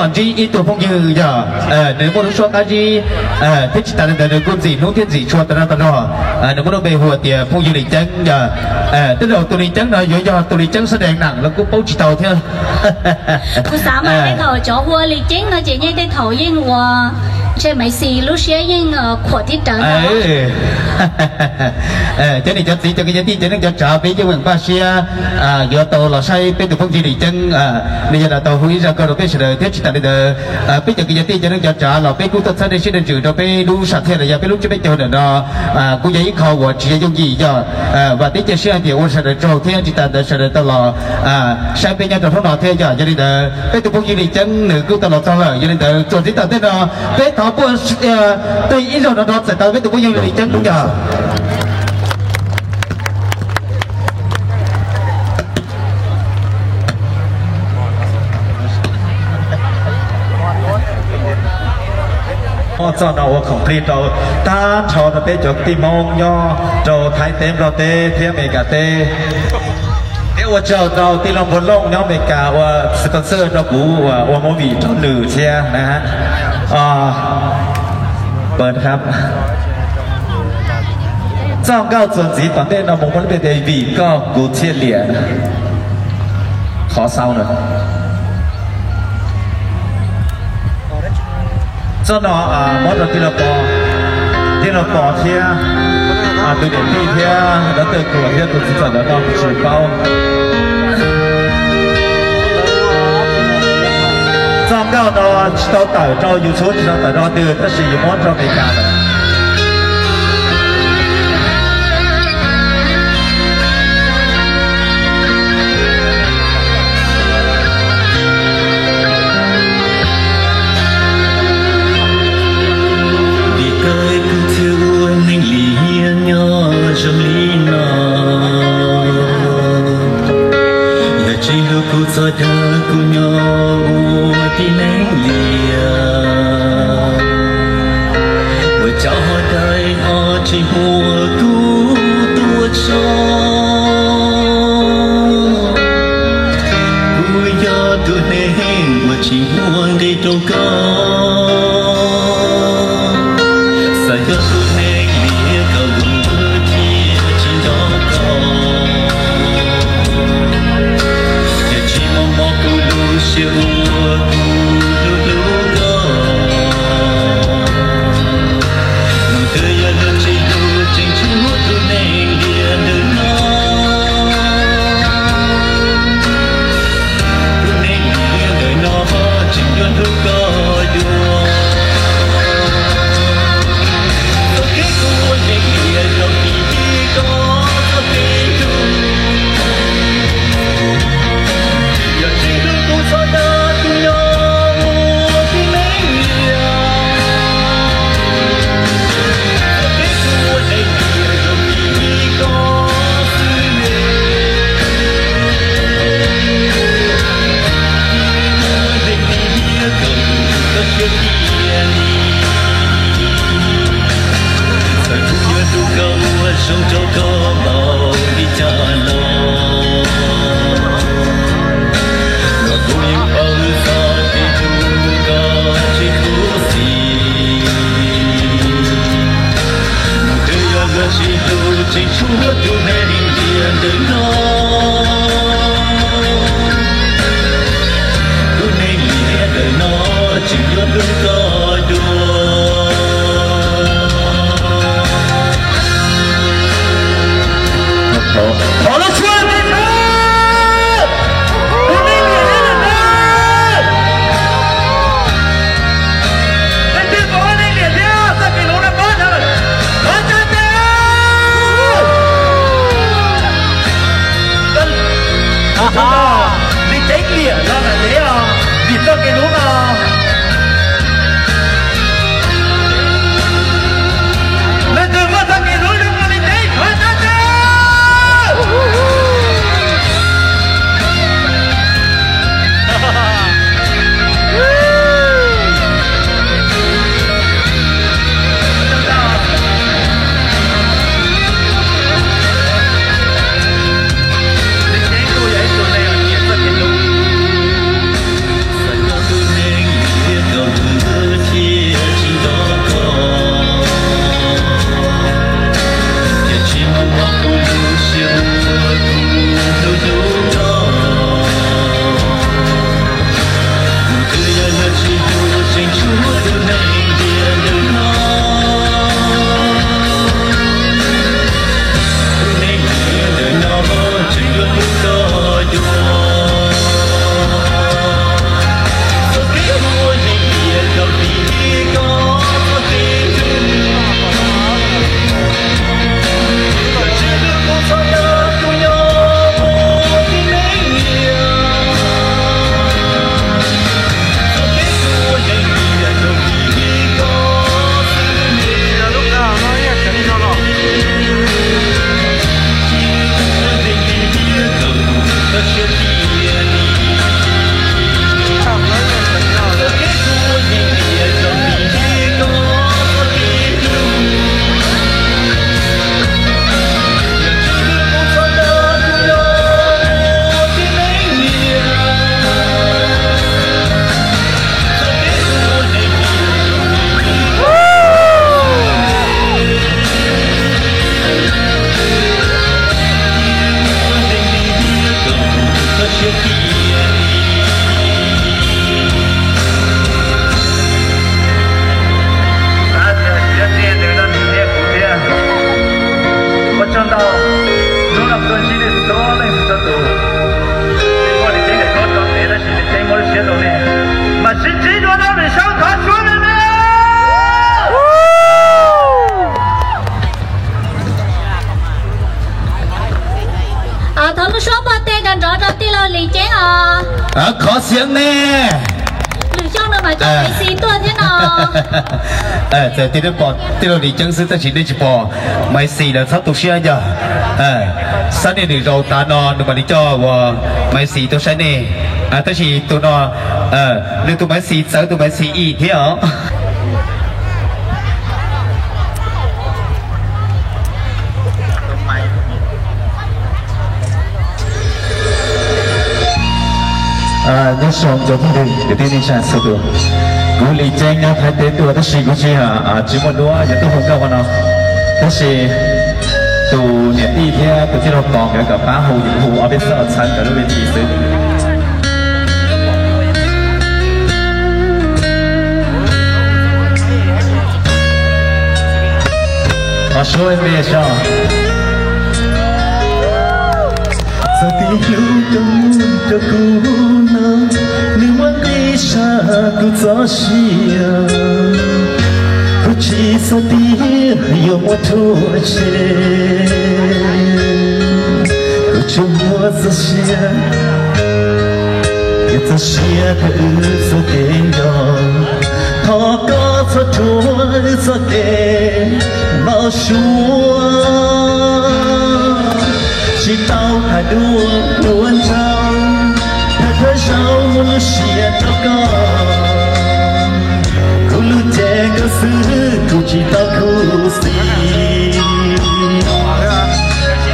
Ntsib ib tug phooj ywg yog nws muaj lub suab qab zib thiab tsis tas li ntawd nws kuj ntxim hlub thiab ntxim tshua tag nrho tag nrho. Nws muaj lub npe hu tias phooj ywg Lis Ceeb yog. Tej zaum tus Lis Ceeb no yuav yog tus Lis Ceeb sab dees nam los kuj paub tsis tau thiab. Kuv xav mas tej thaum cov hu ua Lis Ceeb no ces yeej tej thaum yeej ua ntshe Maiv Xis lub siab yeej khuam thiab rawv. Cov niam cov txiv cov kwv cov tij cov neej cov tsav peb yeej meem npaj siab yuav tau los saib peb tus phooj ywg Lis Ceeb. Nws yog los tau hu ib zaj nkauj rau peb sawv daws thiab tsis tas li ntawd peb cov kwv cov tij cov neej cov tsav los peb kuj tuaj txhawb siab dej ntsws rau peb lub sam thiaj los yog peb lub tsiab peb caug ntawm no. Kuj yog ib qho uas tsis yog yooj yim yog vam thiab cia siab hais tias ua sawv daws tsaug thiab tsis tas ntawd sawv daws tau los saib peb nyob rau hnub no thiab yog. Yog li ntawd peb tus phooj ywg Lis Ceeb nws kuj tau los txog lawm, yog li ntawd txuas ntxiv tom ntej no peb thov puag tej ib zaug no rov txais tau peb tus phooj ywg Lis Ceeb yog. Txoj no ua complete rau tag nrho rau peb cov kwv tij Hmoob nyob rau Thaib teb, Nplog teb thiab Amelikas teb. Thiab ua tsaug rau tij laug Npuag Looj nyob Amelikas uas sponsor rau kuv uas ua movie rau nws thiab na. Txoj nkauj txuas ntxiv tom ntej no mus muaj lub npe tias Vim Koj Kuv Thiaj Liam. Qhov xaus na. Txoj no muab rau tij laug Pov, tij laug Pov thiab tus niam tij thiab dab tawg Kuam thiab tus txiv ntxawm ntawm no kuv tsis paub. Txoj nkauj no tsis tau tawm rau YouTube, tsis tau tawm rau twg tab sis yus muab rau Amelikas lawm. Vim koj kuv thiaj ua neej liam nyob zoo li no. Yog tsis hlub kuv txog caag kuv nyob ua tib neeg liam. Ua cas ho dai ho tsis muaj kuv tuaj tso. Kuv yog tus neeg uas tsis muaj nqis rau koj. Xav yog tus neeg liam koj lub thiaj tsis nco koj. Yog tsis mos mos kuv lub siab ua kuv hlub hlub koj. Nus twb yog luag tsis hlub tseem tshuav tus neeg liam ntawm no. Tus neeg liam ntawm no tseem yuav hlub koj dua. Txoj kev kuv ua neeg liam zoo li koj txoj kev hlub. Yog tsis hlub kuv txhob dag kuv nyob ua tib neeg liam. Txoj kev kuv ua neeg liam zoo li koj xwb. Ua neeg liam koj lub koj siab tiag li. Txawm kuv yuav hlub koj ua zoo rau koj npaum li cas los, los kuv yeej paub txog kev hlub koj tsis khuv xim. Nus twb yog luag tsis hlub tseem tshuav tus neeg liam ntawm no. Tus neeg liam ntawm no tseem yuav hlub koj dua. Thov lub suab ntxiv na. Tus neeg liam thiab ntawm no. Leej twg puas ua neeg liam thiab txoj kev hlub no pab ntawd, thov tsa tes. Li Ceeb liam los mam ntev os, vim txoj kev hlub no. Leej twg muaj txoj kev hlub zoo li Ceeb thov tsa tes. Khov xeev ne. Lwm xyoo no mas coj Maiv Xis tuaj thiab no. Txawm tias nej pom tij laug Lis Ceeb xwb tab sis nej tsis pom Maiv Xis lawm txhob tu siab yog. Xab niag nws zaus tas no nws mam li coj uas Maiv Xis tuaj saib nej. Tab sis tus no nws tus Maiv Xis txawv tus Maiv Xis ib thiab os. Nyob zoo cov phooj ywg kwv tij neej tsa txhua tus. Kuv Lis Ceeb nyob Thaib teb tuaj tab sis kuv tsis, tsis muaj duab yuav tuaj hu nkauj qhov no. Tab sis tus niam tij thiab tus tij laug Pov nkawd kom pab hu, yus hu ob peb xab txhawb nkawd lub vej thij xwb. Qhov suab me so. Txog tus hlub kawg rau kuv no, nws muab nqis sab kuv txoj sia. Kuv tsis xav tias yuav muaj ruaj tshem, kuv tsuas muaj txoj sia, yog txoj sia thawj wb txoj kev nco. Thov koj txhob rhuav wb txoj kev npau suav. Tsis tau hais dua dua ntsauj, thawj thawj zaug muaj lub siab rau koj. Kuv lub cev koj xwb kuv tsis tau khuv xim.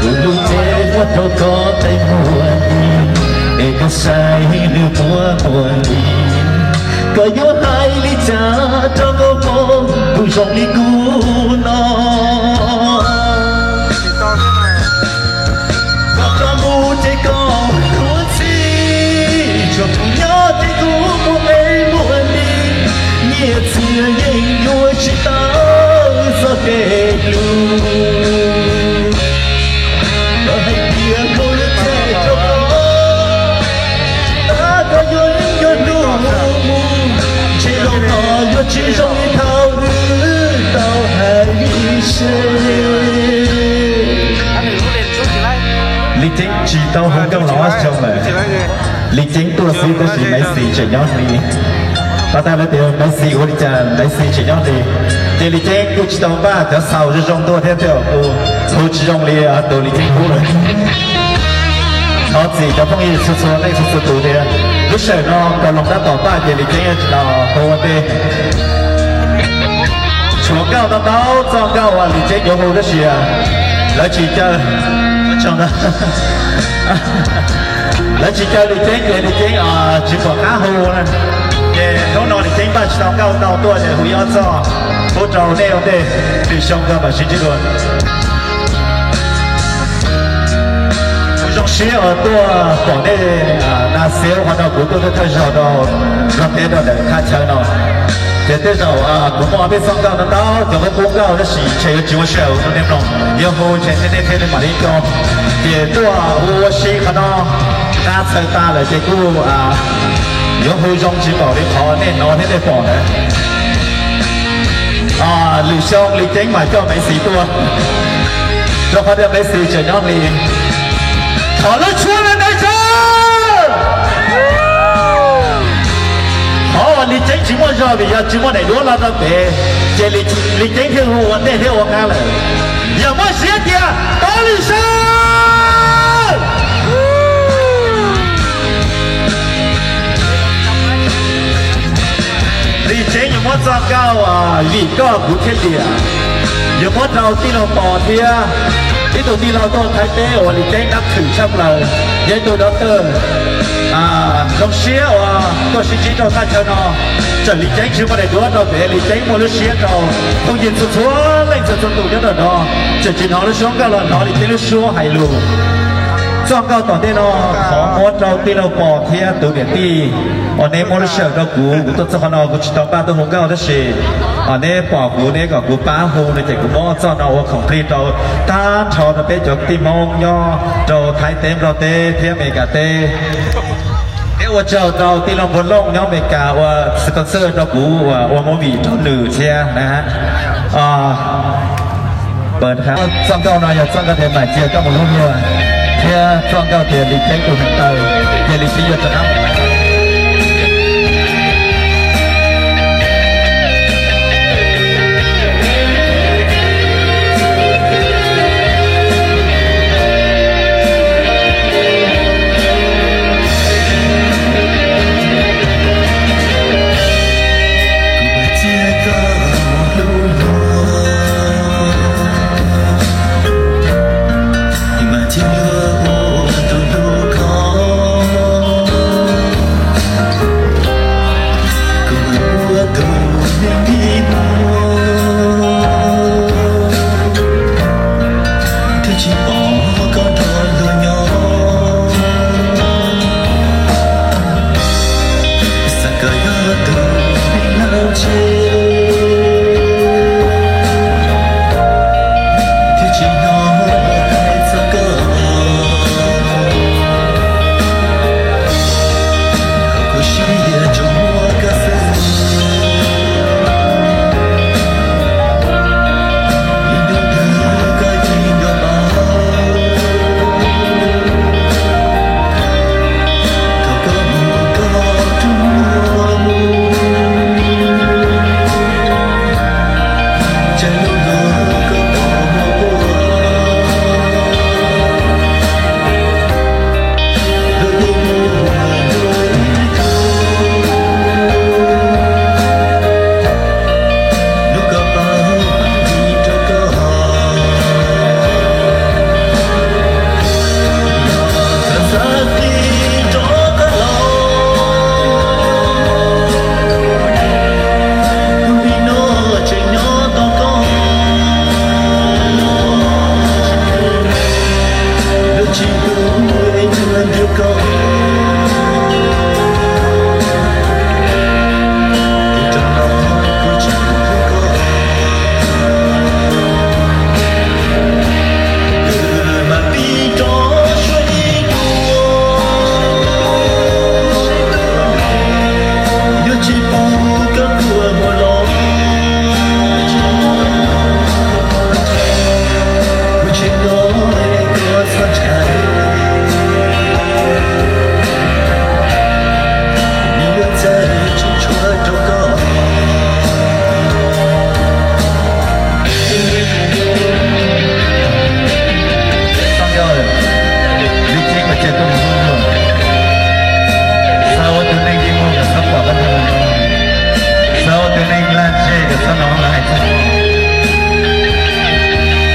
Kuv lub cev muab rau koj tais muag ntsis, es koj saib nws muag muag ntsis. Koj yuav hais li cas rau nkauj Hmoob kuv zoo li kuv no? Koj rov mus ces koj khuv xim, tsuas kuv nyob ces kuv muaj nqe muaj nti, nyiaj txiag yeej yuav tsis tau txoj kev hlub. Koj hais tias koj lub cev rau koj, tab koj yuav yeej yuav hlub mus, ntshe zaum no yuav tsis zoo li thaum wb tau hais seb. Lis Ceeb tsis tau hu nkauj los ob xyoo lawm. Lis Ceeb tuaj xwb tab sis Maiv Xis tseem nyob hli. Pas tag lawv tias Maiv Xis ua li cas Maiv Xis tseem nyob hli. Ces Lis Ceeb kuj tsis tau npaj cov xaus zoo zoo tuaj thiab tej zaum kuj hu tsis zoo li tus Lis Ceeb pub lawm. Thov txim cov phooj ywg txhua txhua leej txhua txhua tus tias lub sij hawm no nkauj Loos tab tom npaj ces Lis Ceeb yuav tsis los hu ua ntej. Tshuav nkauj ntau ntau txoj nkauj uas Lis Ceeb yuav hu tab sis lawv tsis caw, lawv tsis caw Lis Ceeb ces Lis Ceeb tsis pom qab hu na. Ces hnub no Lis Ceeb npaj tsis tau nkauj ntau tuaj ces hu ib ob txoj pub rau nej ua ntej, lwm xyoo nkauj mam sib ntsib dua. Kuv zoo siab uas tuaj pom nej na, xev qhov no kuv tuaj thawj thawj zaug rau nplog teb rau ntawm thaj chaw no. Ces tej zaum kuv muaj ob peb txoj nkauj ntau ntau cov qub qub nkauj tab sis ntshe yuav tsis muaj sij hawm rau nej mloog, yog hu ntshe nej thiaj li mam li nco. Ces tuaj ua ua si qhov no, qab txhawv tas lawm ces kuj yuav hu zoo tsis npaum li qhov nej hnov thiab nej pom ntawd. Lwm xyoo Lis Ceeb mam coj Maiv Xis tuaj, rau qhov tias Maiv Xis tseem nyob hli. Thov lub suab me ntau tso. Qhov uas Lis Ceeb tsis muaj zog vim yog tsis muaj daim duab los rau pem, ces Lis Ceeb thiaj hu ua ntej thiab ua qab lawm. Yog muaj siab tias pab Lis Ceeb. Lis Ceeb yuav muab txoj nkauj Vim Koj Kuv Thiaj Liam, yuav muab rau tij laug Pov thiab ib tug tij laug tuaj Thaib teb uas Lis Ceeb nab thwm tshaj plaws, yog ib tug doctor. Zoo siab uas tuaj sib ntsib rau thaj chaw no. Txawm Lis Ceeb tsis muaj daim duab rau pem, Lis Ceeb muaj lub siab rau phooj ywg txhua txhua leej txhua txhua tus nyob ntawm no. Tseem tsis hnov lub suab nkauj los hnov Lis Ceeb lub suab hais lus. Txoj nkauj tom ntej no thov muab rau tij laug Pov thiab tus niam tij uas neb muab lub sij hawm rau kuv, kuv tuaj txog qhov no kuv tsis tau npaj tuaj hu nkauj tab sis neb pom kuv neb kom kuv pab hu no ces kuv muab txoj no ua complete rau tag nrho rau peb cov kwv tij Hmoob nyob rau Thaib teb, Nplog teb thiab Amelikas teb. Thiab ua tsaug rau tij laug Npuag Looj nyob Amelikas ua sponsor rau kuv uas ua movie rau nws thiab na. Txoj nkauj no yog txoj nkauj tias Mam Cia Koj Mus Lub Nyuag, thiab txoj nkauj tias Lis Ceeb tus neeg taw, ces Lis Ceeb yuav rov qab. Thiab tsis hnov hais txog koj, kuv siab ntsuag muaj koj xwb. Ib hnub twg koj yeej yuav paub, thaum koj mus koj rub muag mus, tsam hnub no koj pom muag quaj. Lub kua muag dua ib tug, hnub koj paub ib rau koj, los txhawm xav qhib rov qab los. Hnub nim no tseem nyob tos koj, lub tsis hlub es ntsuag ntiag koj, kuv rov los kuv tsis hlub koj. Mas pib rov suav ib dua, yuav tsis pub koj quaj mus los. Kuv tseem nyob es koj txhob ntshai, niam lub txaj tseem tshuav rau koj. Li Ceeb mas cia tuaj mus luaj luaj, xav ua tus neeg dig muag kom txhob pom koj nrog luag, xav ua tus neeg lag ntseg kom txhob hnov lawv hais txog,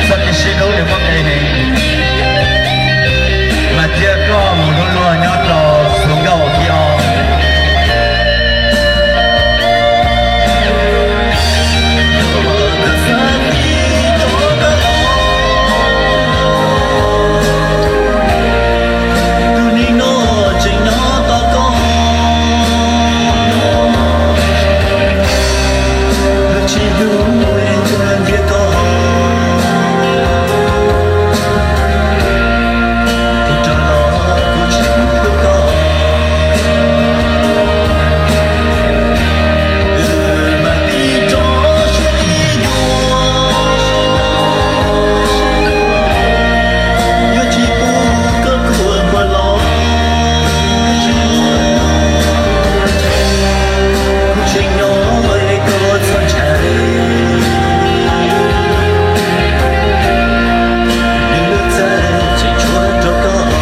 txoj kev sib hlub nws muaj nqi heev, mas cia koj mus luaj luaj nyob rau xuv nkauj thib ob. Tus neeg no tseem nyob tos koj, lub tsis hlub es ntsuag ntiag koj, kuv rov los kuv tsis hlub koj. Mas pib rov suav ib dua, yuav tsis pub koj quaj mus los. Kuv tseem nyob es koj txhob ntshai, niam lub txaj tseem tshuav rau koj.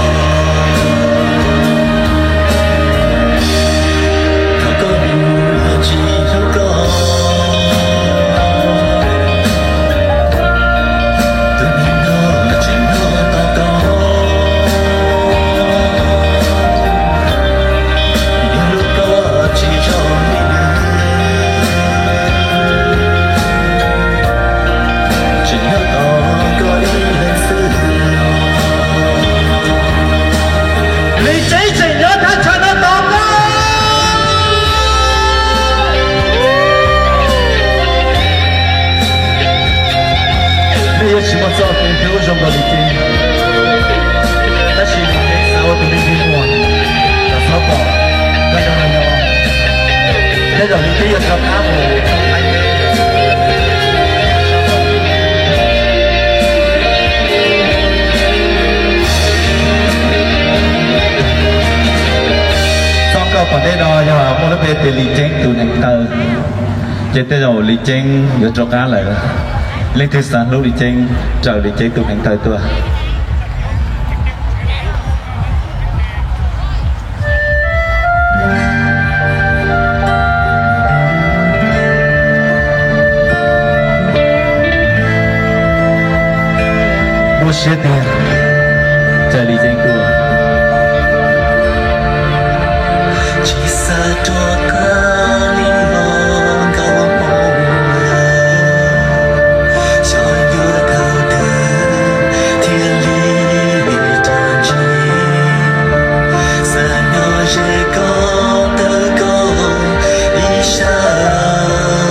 Thaum koj mus los tsis hlub koj, tus neeg no tseem nyob tos koj, yog lub koj tsis zoo li nws, tseem nyob tos koj ib leeg xwb. Li Ceeb tseem nyob thaj chaw no tos koj. Nej yuav tsis muaj txoj kev hlub zoo nkaus Li Ceeb, tab sis Li Ceeb xav ua tus neeg dig muag kom txhob pom koj nrog luag nyob. Tej zaum Li Ceeb yuav rov qab mus. Txoj nkauj tom ntej no yog muaj lub npe tias Li Ceeb tus neev taw, ces tej zaum Li Ceeb yuav rov qab lawm. Leej twg xav hlub Li Ceeb, raws Li Ceeb tus neev taw tuaj. Muaj siab tiag, raws Li Ceeb tuaj. Tsis xav rov qab li los nkauj hmoob, xyov yuav thaum twg thiaj li rov ntsib. Xav nyob ze koj, tau koj ib sab.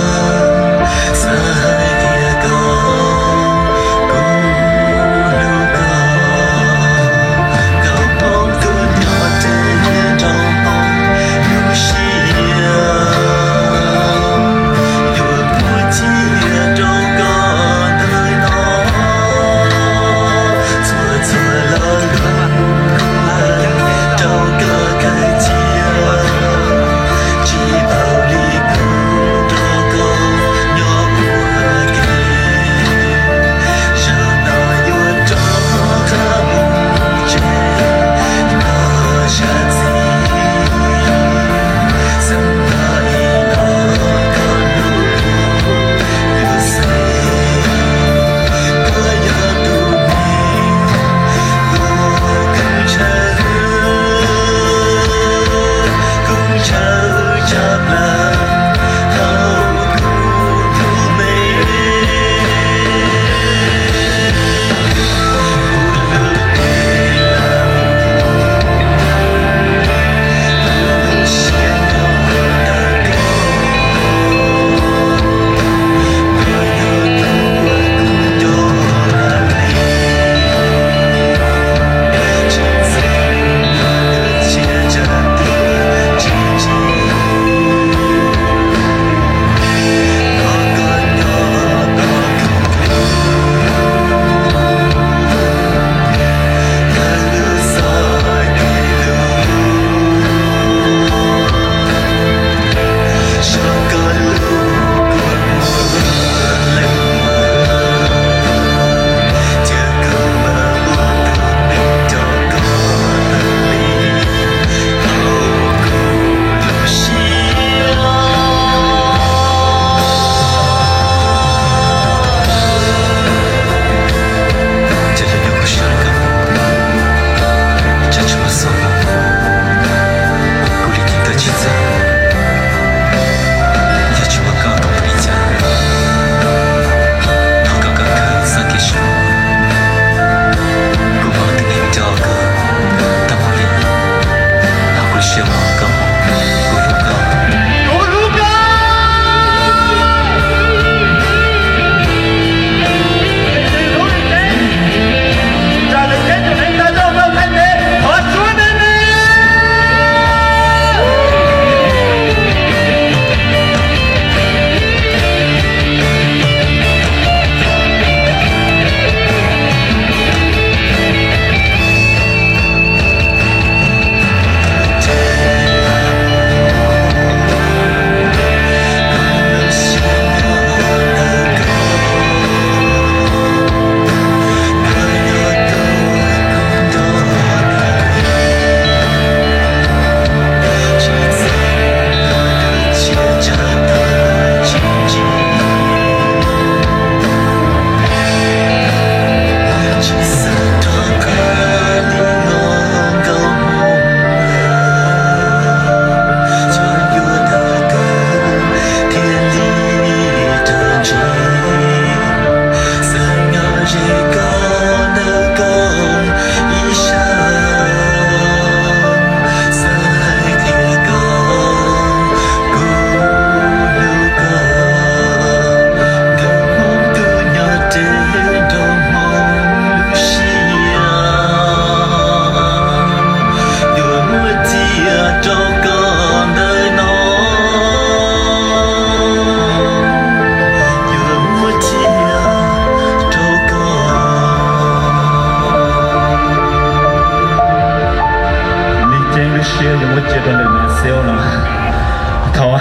Thov,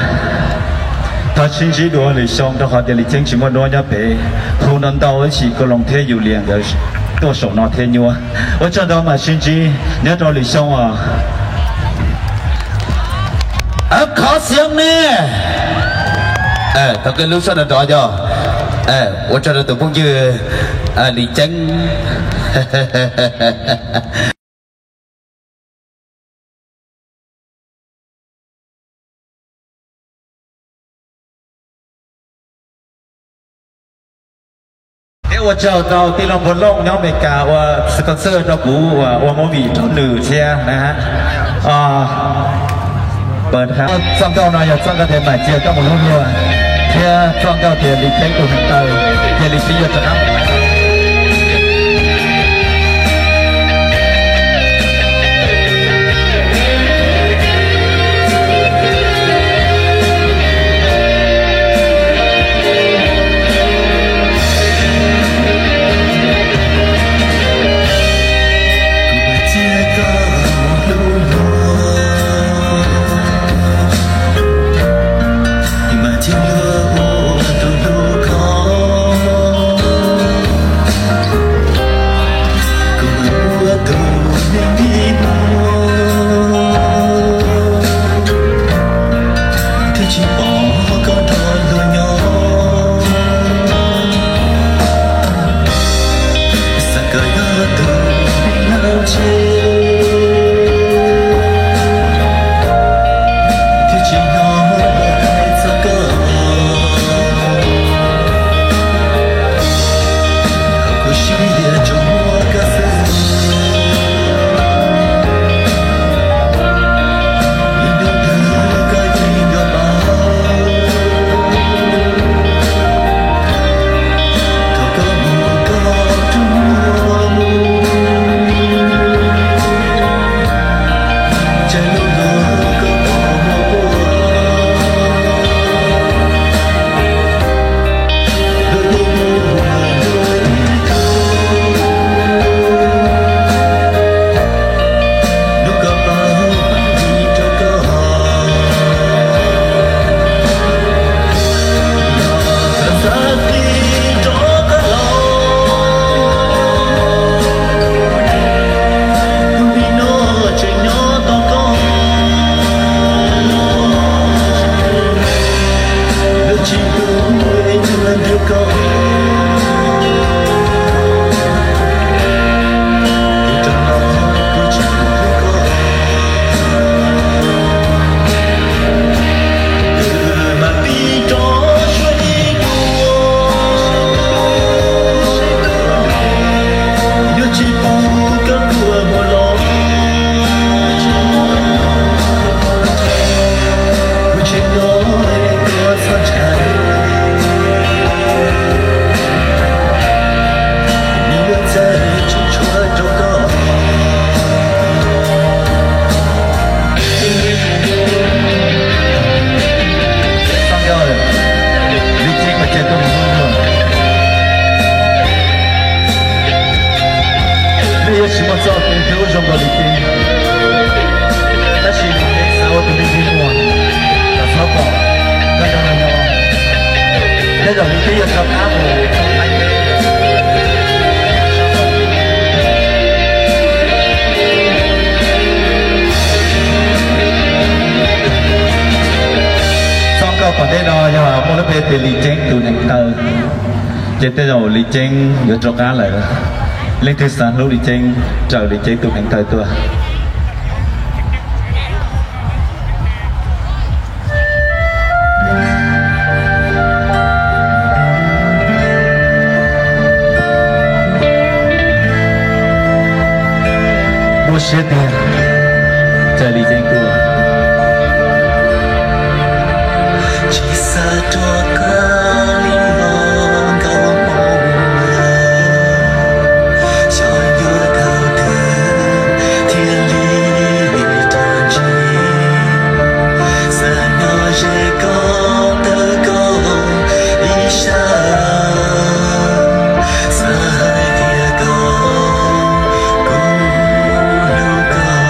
thov sib ntsib dua lwm xyoo rau qhov tias Lis Ceeb tsis muaj duab nyob pem, hu ntau ntau tab sis Koob Loos thiab Yus Lias nkawd tuaj saum no thiab nyuaj. Ua tsaug ntau, mam sib ntsib nyob rau lwm xyoo os. Khov xiab ne. Thov koj lub sab nrov nrov yog ua tsaug rau tus phooj ywg Lis Ceeb. Thiab ua tsaug rau tij laug Npuag Looj nyob Amelikas ua sponsor rau kuv ua movie rau nws thiab na. Txoj nkauj no yog txoj nkauj tias mam cia koj mus hlub luag, thiab txoj nkauj tias Lis Ceeb tus neev taw, ces Lis Ceeb yuav rov qab. Nej yuav tsis muaj txoj kev hlub zoo nkaus li peb, tab sis Lis Ceeb xav ua tus neeg dig muag los txhob pom koj zoo li no. Tej zaum Lis Ceeb yuav rov qab mus. Txoj nkauj tom ntej no yog muaj lub npe tias Lis Ceeb tus neev taw, ces tej zaum Lis Ceeb yuav rov qab lawm. Leej twg xav hlub Lis Ceeb, raws Lis Ceeb tus neev taw tuaj. Muaj siab tiag, raws Lis Ceeb tuaj. Tsis xav rov qab li los nkauj hmoob lawm, xyov yuav thaum twg thiaj li rov ntsib. Xav nyob ze koj, tawm koj ib sab, xav hais tias koj, kuv hlub koj.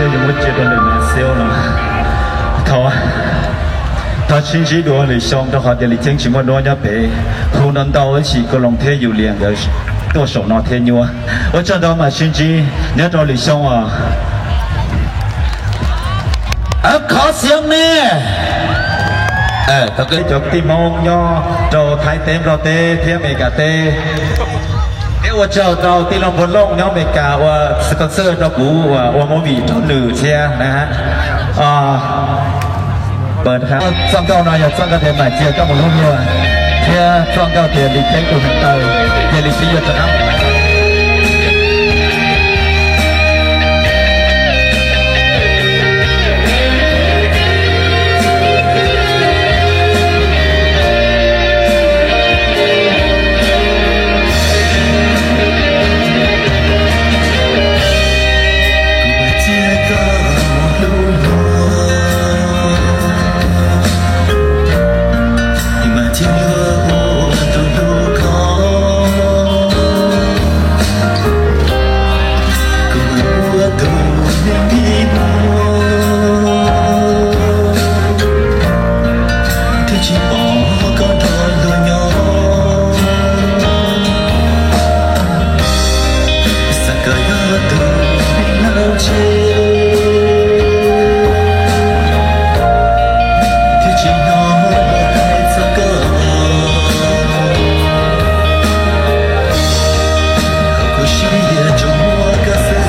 Muab cia rau lwm nas xiab no. Thov, thov sib ntsib dua lwm xyoo rau qhov tias Lis Ceeb tsis muaj duab nyob pem. Hu ntau ntau tab sis Kau Loos thiab Yus Lias nkawd tuaj saum no thiab nyuaj. Ua tsaug ntau, mam sib ntsib nyob rau lwm xyoo os. Khov xiev ne, cov kwv tij Hmoob nyob rau Thaib teb, Nplog teb thiab Amelikas teb. Thiab ua tsaug rau tij laug Npuag Looj nyob Amelikas ua sponsor rau kuv ua movie rau nws thiab na. Txoj nkauj no yog txoj nkauj tias mam cia koj mus hlub nyuag, thiab txoj nkauj tias Lis Ceeb tus hluav taws, ces Lis Ceeb yuav rov qab. Thiaj tsis pom koj nrog luag nyob, xav kom yog tus neeg nyob tsev, thiaj tsis hnov luag hais txog koj. Khuv xim yog tsuas muaj koj xwb.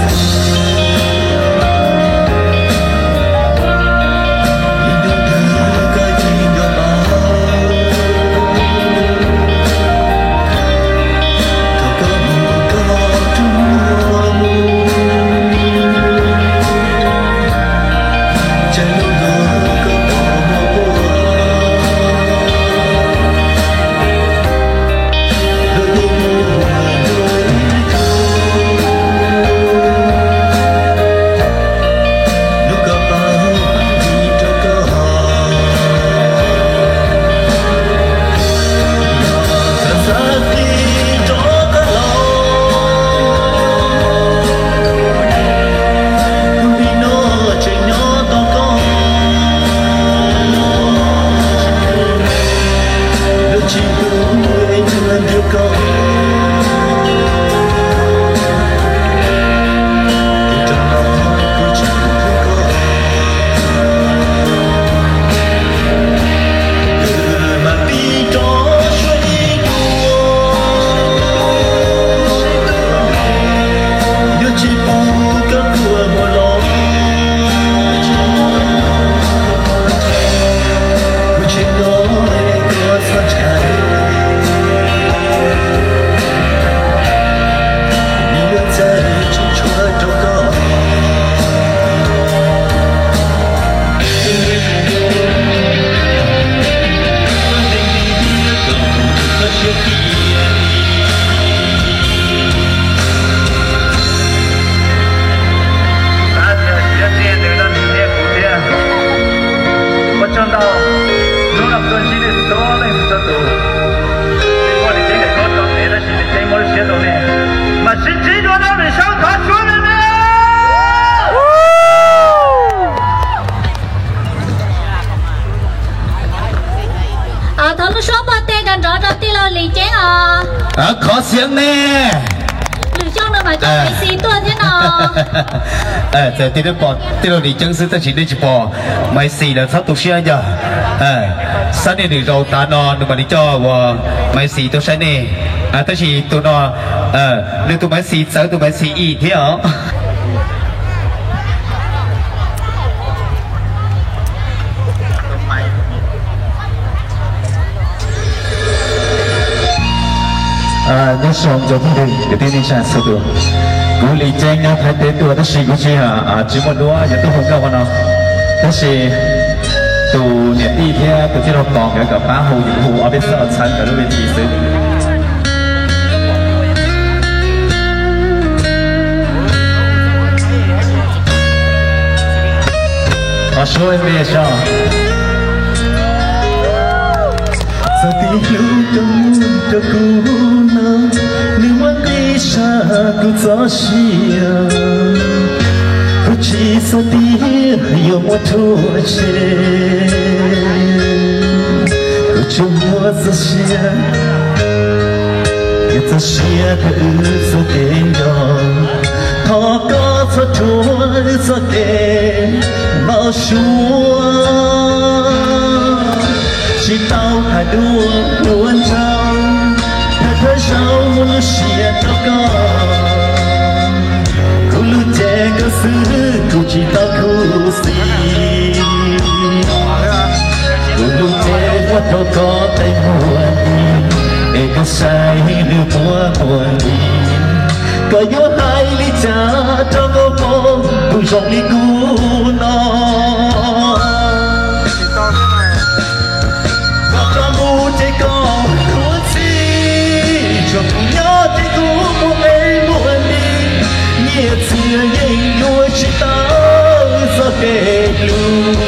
Ua tsaug ntau, hnub no kuv tuaj ntsib nej txhua leej txhua tus. Kuj Lis Ceeb daim koob tso ntev tab sis Lis Ceeb muab lub siab rau nej. Mam sib ntsib dua rau lwm xyoo, thov Suav me me. Thov lub suab npog teg nrov nrov rau tij laug Lis Ceeb os. Khov xiev ne. Lwm xyoo nws mam coj Maiv Xis tuaj thiab no. Txawm tij laug Lis Ceeb xwb tab sis nej tsis pom Maiv Xis lawm txhob tu siab ntag. Xab niag nws zaum tas no nws mam li coj uas Maiv Xis tuaj saib nej. Tab sis tus no, nws tus Maiv Xis txawv tus Maiv Xis ib thiab os. Nyob zoo cov phooj ywg kwv tij neej tsa txhua tus. Kuv Lis Ceeb nyob Thaib teb tuaj tab sis kuv tsis, tsis muaj duab yuav tuaj hu nkauj qhov no. Tab sis tus niam tij thiab tus tij laug Pov nkawd kom pab hu, kuv hu ob peb txoj txhawb nkawd lub vej thij xwb. Thov suab me so. Txog tib hlub rau kuv no, nws muab nqis sab kuv txoj sia. Kuv tsis xav tias yuav muaj txoj sia, kuv tsuas muaj txoj sia, yog txoj sia rau wb txoj kev nco. Thov koj txhob rhuav wb txoj kev npau suav, tsis tau hais dua dua nraug, thawj thawj zaug muaj lub siab rau koj. Kuv lub cev koj xwb, kuv tsis tau khuv xim. Kuv lub cev muab rau koj tej muag ntxiv, es koj saib nws muag muag ntxiv. Koj yuav hais li cas rau nkauj Hmoob tus zoo li kuv no? Koj rov mus ces koj khuv xim, tsuas kuv nyob ces kuv muaj qe muaj nti, nyiaj txiag yeej yuav tsis tau txoj kev hlub.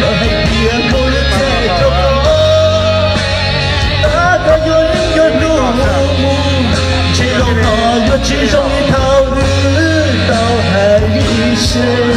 Koj hais tias koj lub cev rau koj, tab koj yuav yeej yuav hlub mus, ntshe zaum no yuav tsis zoo li thaum wb tau hais ib se.